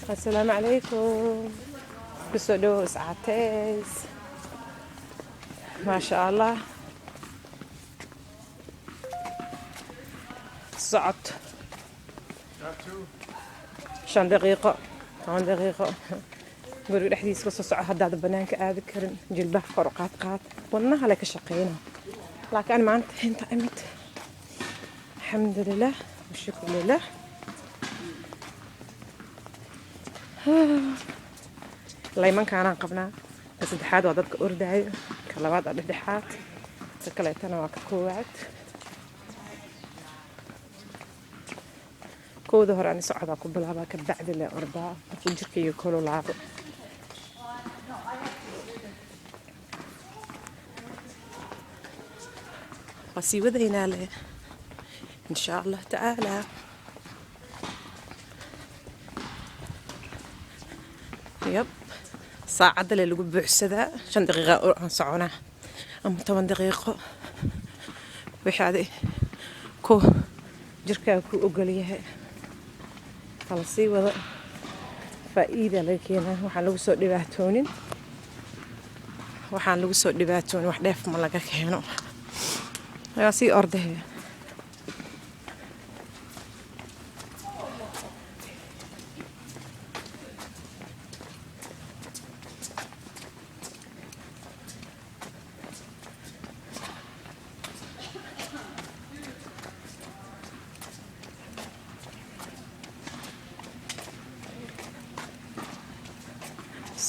Assalaamu calaykum. Kusoo dhawow iscateys. Maasha Allah. Socod 5 daqiiqo, 10 daqiiqo guriga dhexdiisa kasoo soco. Haddaad banaanka aadi karin, jilbaha kor u qaad qaad, wadnaha le ka shaqeyna. Laakiin ani maanta inta imid, alxamdulilah washukru lilah. Laymankaanaan qabnaa. Ka saddexaad waa dadka ordaayo, ka labaad waa dhexdhexaad, ka kaleetana waa ka koowaad. Kowda hore ani socdaa ku bilaabaa, ka bacdi le ordaa markuu jirkayga kululaado. Waa sii wadaynaa le, insha Allah tacaala. Yab, saacadda le lagu buuxsadaa. 5 daqiiqa aan soconaa ama 10 daqiiqo, wixii adi ku jirkaaga ku ogol yahay. Hala sii wado, faa'iida laga keenaa. Waxaan lagu soo dhibaatoonin, waxaan lagu soo dhibaatoonin wax dheef ma laga keeno. Waa sii ordahaya.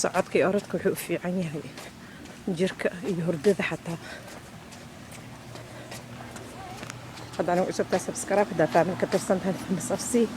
Socodka iyo orodka wuxuu u fiican yahay jirka iyo hurdada xataa. Hadda anigu cusubtahay, subscribe. Haddaa family ka tirsan tahay, thumbs up sii.